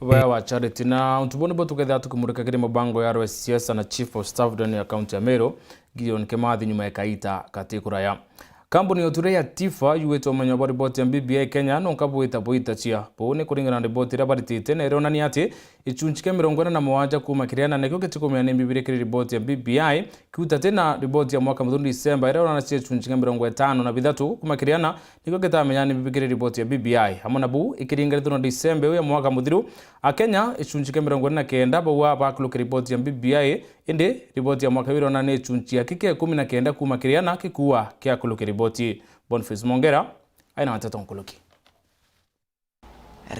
Baya wa Charity, na untu buu nibo tukethira tukimurika kiri mubango ya arwe siasa na Chief of Staff ndani ya kaunti ya Meru, Gideon Kimathi, nyuma ya kaita kati kuraya. Kambuni ya uturia ya Tifa yuite umenyo bwa riboti ya B B I Kenya nonka bwita bwitacia. Buu ni kuringana na riboti iria baritite, na irionania ati gicunci kia mirongo ina na mugwanja kuuma kiri ana nikio gitikumenya ni mbibire kiri riboti ya B B I, kiuta ti na riboti ya mwaka muthiru Disemba iria irionania gicunci kia mirongo itano na bithatu kuuma kiri ana nikio gitamenya ni mbibire kiri riboti ya B B I. Amwe na buu, ikiringanithua na Disemba iu ya mwaka muthiru, Akenya gicunci kia mirongo ina na kenda bauga bakurukia riboti ya B B I, indi riboti ya mwaka iu irona ni gicunci kia ikumi na kenda kuuma kiri ana gikuuga kiakurukia riboti. Boniface Mongera aina nteto nkuruki.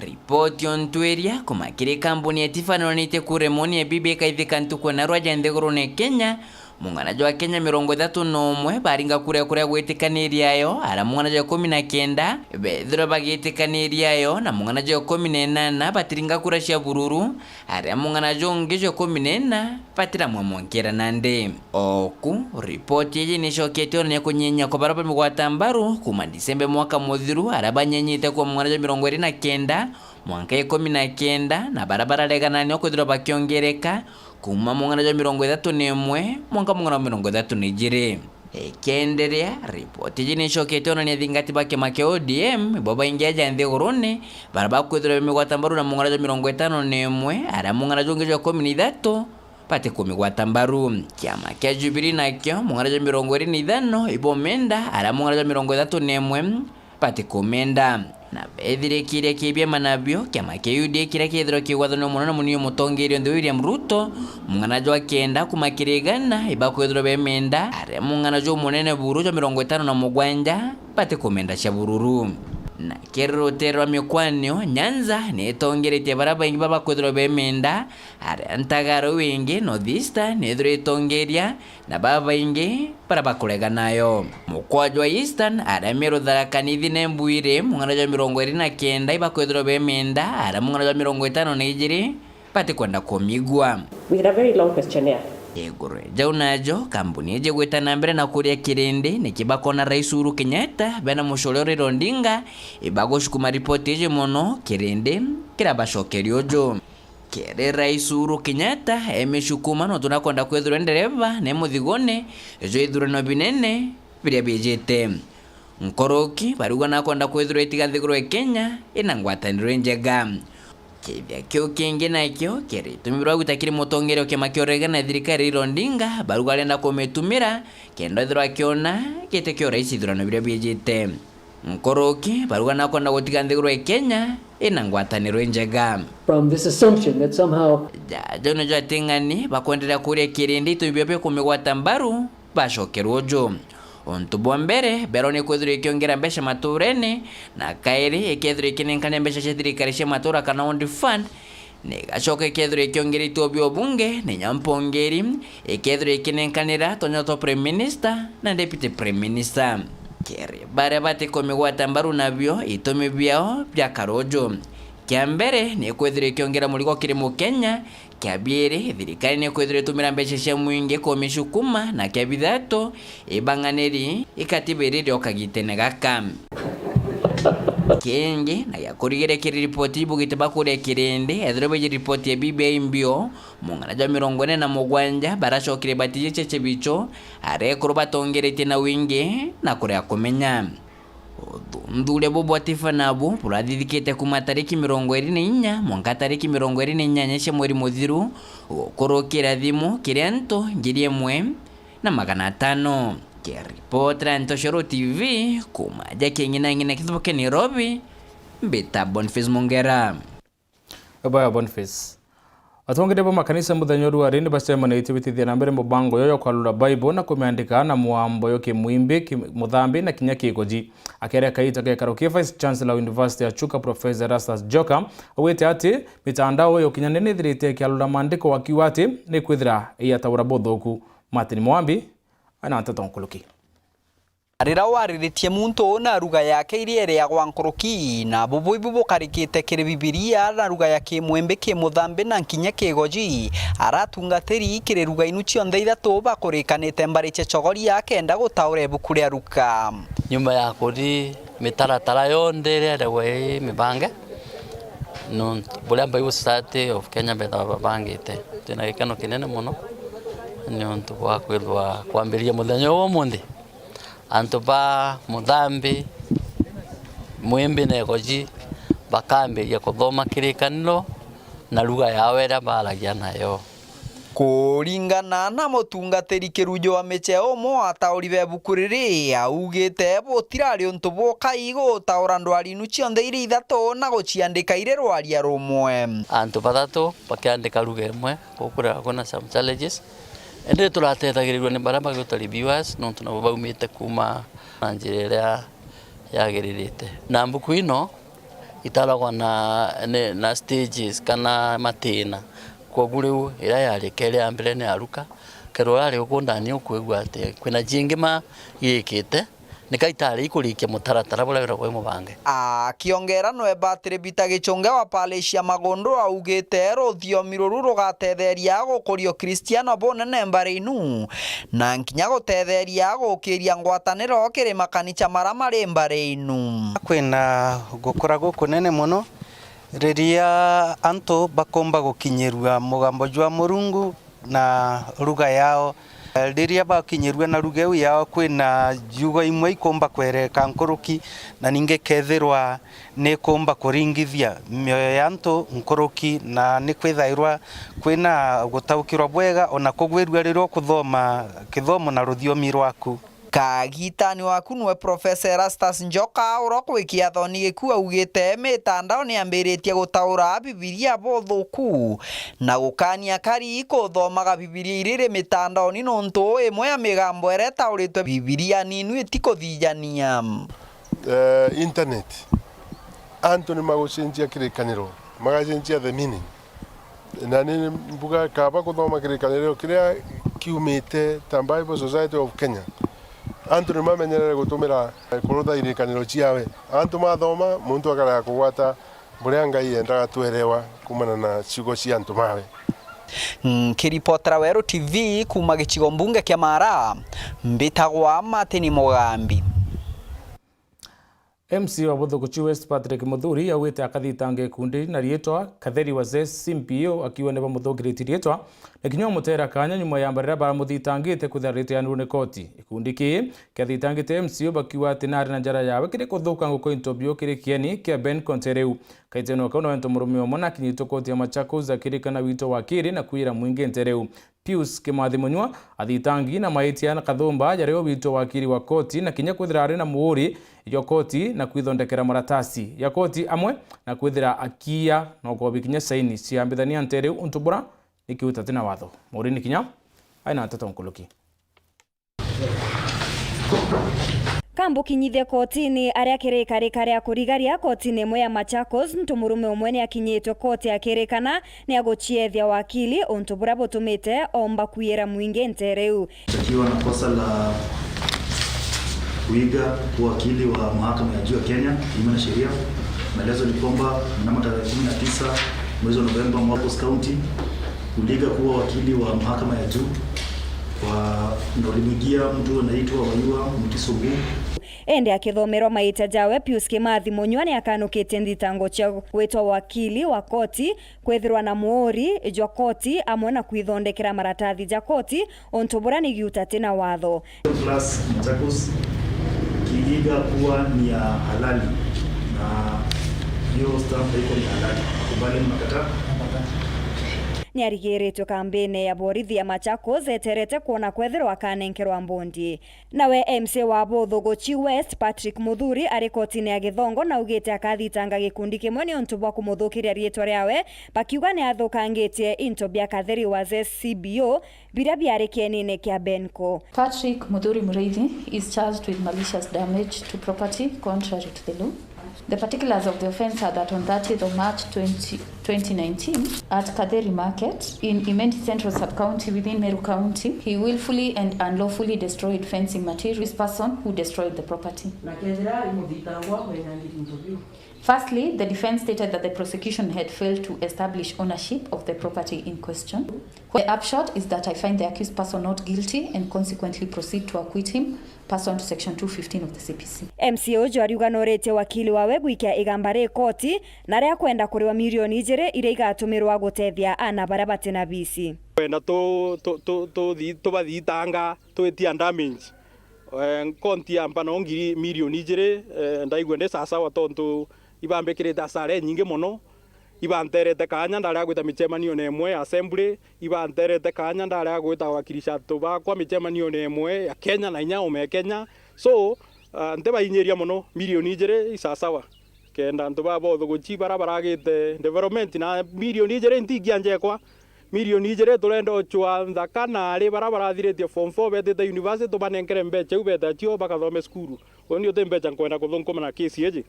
Riboti o ntuiria kuuma kiri kambuni ya Tifa nonanitie kuremwa ni ya B B I ikaithika ntuku na rwaja nthigurune Kenya, Mung'ana jwa Akenya mirongo ithatu na umwe baringa kura ya kuria gwitikaniria yo, aria mung'ana jwa ikumi na kenda bethirwa bagiitikaniria yo, na mung'ana jwa ikumi na inana batiringa kura cia bururu, aria mung'ana jungi jwa ikumi na ina batiramwamwa nkira nandi. Oku, ripoti iji nicoketie onania kunyinyia kwa baria ba migwata mbaru kuuma Disemba mwaka muthiru, aria banyinyite kuuma mung'ana jwa mirongo iri na kenda mwanka ikumi na kenda, na baria barareganania kwithirwa bakiongereka kuuma mung'ana jwa mirongo ithatu na imwe mwanka mung'ana jwa mirongo ithatu na ijiri. Ikienderea, ripoti iji nicoketie onania athingati ba kiama kia O D M ibo baingi aja nthigurune, baria bakwithirwa bamigwata mbaru na mung'ana jwa mirongo itano na imwe, aria mung'ana jungi jwa ikumi na ithatu batikumigwata mbaru. Kiama kia Jubilee nakio, mung'ana jwa mirongo iri na ithano ibo menda, aria mung'ana jwa mirongo ithatu na imwe batikumenda. Na bethirikiria ki biama nabio, kiama kia U D A kiria kiithirwa kigwathanua mono na munini mutongeria nthi William Ruto, mung'ana jwa kenda kuuma kiri igana ibakwithirwa bemenda, aria mung'ana jumunene buru jwa mirongo itano na mugwanja batikumenda cia bururu. Na kiri rutere rwa mikwanio, Nyanza nitongeretie baria baingi baba kwithirwa be mienda, aria Ntagara wingi North Eastern nithirwa itongeria, na babaingi baria bakurega nayo. Mukwaju wa Eastern, aria Meru, Tharaka Nithi na Embu iri mung'ana jwa mirongo iri na kenda ibakwithirwa be mienda, aria mung'ana jwa mirongo itano na ijiri batikwenda kumigua. We had a very long questionnaire. Iguru jau najo, kambuni iji igwita na mbere na kuria kirindi niki bakona Rais Uhuru Kenyatta bena mucore uri Raila Odinga, ibagusukuma ripoti iji mono, kirindi kirabacokeria uju. Kiri Rais Uhuru Kenyatta, emicukuma nontu nakwenda kwithirwa ndereva ne muthigone jwa ithurano binene biria biijite. Nkoroki barigwa nakwenda kwithirwa itiga nthiguru ya Kenya ina ngwataniro injega. Kiithia kiu kingi nakio kiri itumi biria bagwita kiri mutongeria wa kiama kia Oregana na thirikari Raila Odinga, barigwa arenda kumitumira kenda ethirwa akiona giti kia urais ithurano biria biijite. Nkoroki barigwa nakwenda gutiga nthiguru ya Kenya ina ngwataniro injega. From this assumption that somehow Ja-, jau nijo ating'ani bakwenderea kuria kirindi itumi biao bia kumigwata mbaru bacokerwa uju. Untu bwa mbere, berwa ni kwithirwa ikiongera mbeca maturene, na kairi ikethirwa ikinenkania mbeca cia thirikari cia matura kana own fund, na igacoka ikethirwa ikiongeretie ubia ubunge na inya mpongeri, ikethirwa ikinenkanira tonya twa Prime Minister na Deputy Prime Minister. Kiri baria batikumigwata mbaru nabio, itumi biao biakara uju. Kia mbere ni kwithirwa ikiongera murigo kiri Mukenya, kia biiri, thirikari ni kwithirwa itumira mbeca cia mwingi kumicukuma, na kia bithatu, ibang'aniri ikatiba iri rio kagitene gaka. Kingi, na gia kurigiria kiri ripoti ibugite bakuria kirindi, ethirwa baiji ripoti ya B B I mbio, mung'ana jwa mirongo ine na mugwanja baracokire batiji cheche bicho, aria ekuru batongeretie na wingi na kuria kumenya. Uthunthuri buu bwa Tifa nabu burathithikite kuuma tariki mirongo iri na inya mwanka tariki mirongo iri na inyanya cia mweri muthiru, gukurukira thimu kiri antu ngiri imwe na magana atano. Kiripotera Ntoshoro T V kuuma ja King'inang'ina kithubuke Nairobi, mbita Boniface Mongera. Baya Boniface. Atongeria ba makanisa muthenya uyu ari ni bacemanitie gwitithia na mbere mubango uyu jwa kwarura Bible na kumiandika na mwambo yo kimwimbi, ki-, muthambi na kinya kigoji. Akiaria kaita gekaro ki Vice Chancellor wa University ya Chuka, Professor Erastus Njoka, augite ati mitandao ya ukinyaniri nithirite ikiarura maandiko, akiuga ati ni kwithira iyataura buthuku. Martin Mwambi ena nteto nkuruki. Riria wariritie muntu uu na ruga yake iria iriagwa nkuruki, na bubu ibu bukarikite kiri Bibilia na ruga ya kimwimbi, kimuthambi na nkinya kigoji, aratungatiri kiri ruga inu cionthe ithatu bakurikanite mbari cia cogoria akenda gutaura ibuku ria Ruka. Nyuma ya kuthi mitaratara yonthe iria iriagwa i mibange, nontu buria Bible Society of Kenya bethawa babangite, twina gikeno kinene mono niuntu bwa kwithwa kwambiriria muthenya uu wa umunthi. Antu ba muthambi, mwimbi na igoji bakambiria kuthoma kirikaniro na ruga yao iria baaragia nayo. Kuringana na mutungatiri Kirujo wa Micheo, umwe wa atauri ba ibuku riri, augite butirari untu bukai gutaura ndwari inu cionthe iria ithatu na guciandika iri rwaria rumwe. Antu bathatu bakiandika ruga imwe, gukurega kwina some challenges. Indi turatethagirirua ni baria bagwitwa reviewers, nontu nabo baumite kuuma na njira iria yagiririte. Na mbuku ino itaragwa na, ni, na stages kana matina. Kwogu riu iria yari keri ya mbere ni ya Ruka, kethirwa urari uku ndani ukwigua ati kwina ciingi ma yikite, nika itari ikurikia mutaratara buria wiragwa i mubange. Akiongera nwe Batiri Bita Gichunge wa Parish ya Magundu augite ruthiomi ruru rugatetheria gukuria Ukristiano bunene mbari inu, na nkinya gutetheria gukiria ngwataniro kiri makanicha maria mari mbari inu. Kwina gukura gukunene mono riria antu bakomba gukinyirua mugambo jwa Murungu na ruga yao. Riria bakinyirua na ruga iu yao, kwina ciugo imwe ikomba kwereka nkuruki, na ningi kethirwa nikumba kuringithia mioyo ya antu nkuruki, na nikwithairwa kwina gutaukirwa bwega, ona kugwirua riria ukuthoma kithomo na ruthiomi rwaku. Kagitani waku niwe Professor Erastus Njoka, uria kwi kiathoni giku augite mitandao niambiritie gutaura Bibilia buthuku na gukania kari kuthomaga Bibilia iriri mitandaoni, nontu imwe ya migambo iria itauritwe Bibilia ninu itikuthijania. Eh, internet antu ni magucenjia kirikaniro, magacenjia the meaning. Na ni mbuga kaba kuthoma kirikaniro kiria kiumite ta Bible Society of Kenya, antu ni mamenyerere gutumira kurutha irikaniro ciawe. Antu mathoma, muntu akarega kugwata buria Ngai endaga twerewa kumana na ciugo cia antu mawe. Nkiripotera Weru T V kuuma gicigo mbunge kia Mara, mbitagwa Martin Mugambi. M C A wa Buthuguchi West Patrick Muthuri augite akathitanga gikundi na riitwa Katheri Wazee C B O akiuga ni bamuthukiritie riitwa na kinya umutera kanya nyuma ya mbarira baramuthitangite kwithira riteanirwe ni koti. Gikundi kii kiathitangite M C A bakiuga ati nari na njara yawe kiri kuthuka nguko into bio kiri kieni kia Ben Kontereu. Kaiteno kau nawe ntu murume umwe nakinyitwe koti ya Machakos akirikana wito wakiri na kwira mwingi ntereu. Pius Kimathi Munyua athitangi na maitia na kathumba jaria witwe wakiri wa koti na kinya kwithira ari na muuri jwa koti na kwithondekera maratasi ya koti amwe na kwithira akiia na ukobi kinya saini ciambithania ntereu untu bura ni kiuta tina watho. Muuri ni kinya aina nteto nkuluki. Kambukinyithie kotini aria kirikarika ria kurigaria kotini imwe ya Machakos, ntu murume umwe ni akinyitwe koti akirikana ni aguciethia wakili untu buria butumite omba kwiyira mwingi ntereu. Akiwa na kosa la kuiga kuwa wakili wa mahakama ya juu ya Kenya kinyume na sheria. Maelezo ni kwamba mnamo tarehe kumi na tisa mwezi wa Novemba, Machakos County uliiga kuwa wakili wa mahakama ya juu kwa, na ulimwigia mtu anaitwa Waiwa Mutiso Nguu. Indi akithomerwa maitia jawe, Pius Kimathi Munyua ni akanukitie nthitango cia gwitwa wakili wa koti, kwithirwa na muuri jwa koti amwe na kwithondekera maratathi ja koti, untu buria ni giuta tina watho. Plus Machakos kiiga kuwa ni ya halali na hiyo stamp haiko ni halali. Kubali makataa? Ni arigiritwe kambini ya borithi ya Machakos eterete kwona kwethirwa akanenkerwa mbondi. Nawe M C A wa Buthuguchi West, Patrick Muthuri, ari kotini ya Githongo na augite akathitanga gikundi kimwe ni untu bwa kumuthukiria riitwa riawe, bakiuga ni athukangitie into bia Katheri Wazee C B O biria biari kienine kia Benco. Patrick Muthuri Muriithi is charged with malicious damage to property contrary to the law. The particulars of the offence are that on thirtieth of March twenty, twenty nineteen, at Katheri Market in Imenti Central Sub-County within Meru County, he willfully and unlawfully destroyed fencing material. This person who destroyed the property. Na kethira imuthitangwa wenangiri into biu. Firstly, the defence stated that the prosecution had failed to establish ownership of the property in question. The upshot is that I find the accused person not guilty and consequently proceed to acquit him pursuant to section two fifteen of the C P C. M C A uju ariuga noritie wakili wawe gwikia igamba ri koti na ria kwenda kuriwa mirioni ijiri iria igatumirwa gutethia ana baria batina bisi. Kwenda tu-, tu-, tu-, tuthi-, tubathitanga twitia damage. Eh, nkonti ya mpano ngiri, mirioni ijiri, eh, ndaigua ndi sasawa tontu ibambikirite asara inyingi mono. Ibanterete kaanya ndaria gwita micemanio na imwe ya assembly, ibanterete kaanya ndaria gwita wakilisha antu bakwa micemanio na imwe ya Kenya na inya ume Kenya. So, ah, ntibainyiria mono, mirioni ijiri isasawa. Kenda antu ba Buthuguchi bara baragite development na mirioni ijiri ntingia njekwa. Mirioni ijiri turenda uchwa nthaka na ari bara barathiritie form four betite university tubanenkere mbecha iu bete acio bakathome cukuru. Uu ni uti mbecha nkwenda kuthunkuma na kesi iji.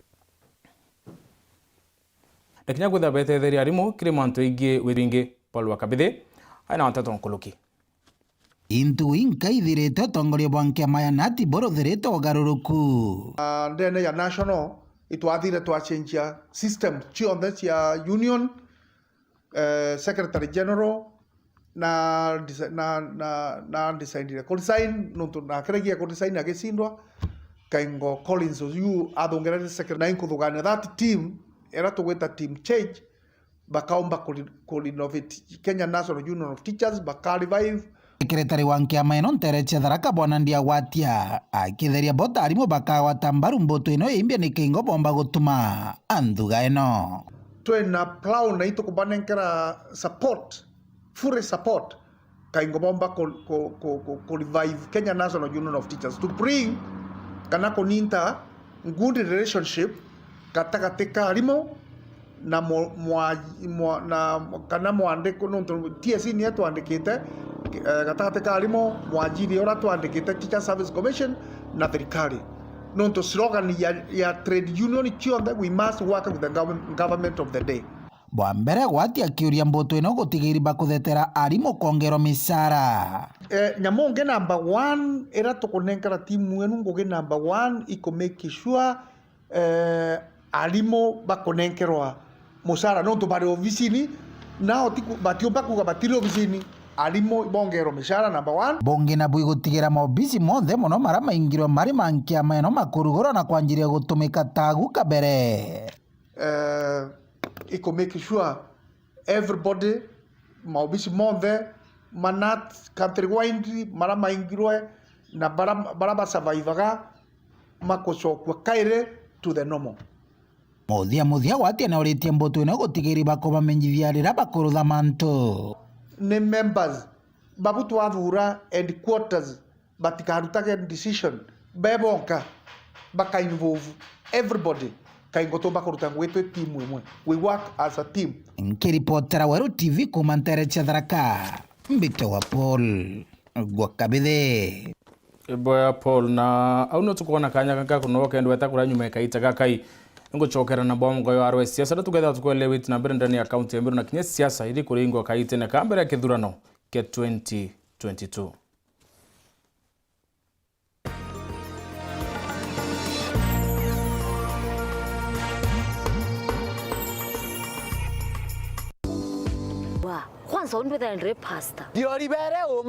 Na kinya kwithira betetheria arimu kiri mantu aingi wiri ingi, Paul wa Kabithi aina nteto nkuluki. Intu inka ithirite utongoria bwa nkiama ya nati buruthirite ugaruruku. Ah, ndene ya national itwathire twacenjia system cionthe cia union, eh, secretary general, na desi-, na, na, na designire ku resign, nontu nakiragia ku resign agicindwa, Kaingo Collins uyu athungerete secretary, na inkuthugania that team, era tugwita team change, bakaomba ku re-, ku renovate Kenya National Union of Teachers, baka revive. Secretary wa nkiama ino ntere cia Tharaka Bwana Ndia Gwatia akitheria bo ta arimu bakagwata mbaru mbutu ino imbia ni Kaingo bomba gutuma anthuga ino. Twina plan na itukubanenkera support, full support, Kaingo bomba ku, ku, ku, ku, ku revive Kenya National Union of Teachers to bring kana kuninta good relationship gatagati ka arimu na mwa-, mwa-, mwa-, na, kana mwandiko, nontu T S C niyo twandikite, eh, gatagati ka arimu, mwajiri uria twandikite, Teacher Service Commission, na thirikari. Nontu slogan ya, ya trade union cionthe, "We must work with the govern-, government of the day." Bwa mbere, gwati akiuria mbutu ino gutigiri bakuthetera arimu kwongerwa micara. Eh, nyamu ngi number one ira tukunenkera timu enu ngugi number one iku make sure eh, arimu bakunenkerwa mucara nontu bari obisini, nao tiku-, batiumba kuuga batiri obisini, arimu bongerwe micara number one. Bungi nabu igutigira maobisi monthe mono maria maingirwe mari ma nkiama ino makurugurwa na kwanjiria gutumika tagu kabere. Eh, iku make sure everybody, maobisi monthe, manat countrywide, maria maingirwe na baria, baria basurvivaga, makucokua kairi to the normal. Muthia muthia gwati anauritie mbutu ino gutigiri bakubamenyithia riria bakurutha mantu. Ni members babu twathura headquarters batikarutage decision be bonka, baka involve everybody, kaingo tumba kuruta ngugi twi timu imwe, we work as a team. Nkiripotera Weru T V kuuma ntere cia Tharaka, mbitagwa Paul Gwakabithe. Iboya Paul, na au nio tukwona kanya gaka kuno kenda weta kuria nyuma ikaita gakai. Ngucokera na bwa mugoyo arwe siasa na tukethira tukwelewa iti na mbere ndani ya kaunti ya Meru na kinya siasa iri kuringwa kaitene ka mbere ya kithurano kia twenty twenty-two. Wa, kwanza undu wethira ndiri pastor. Ndio ribere uma.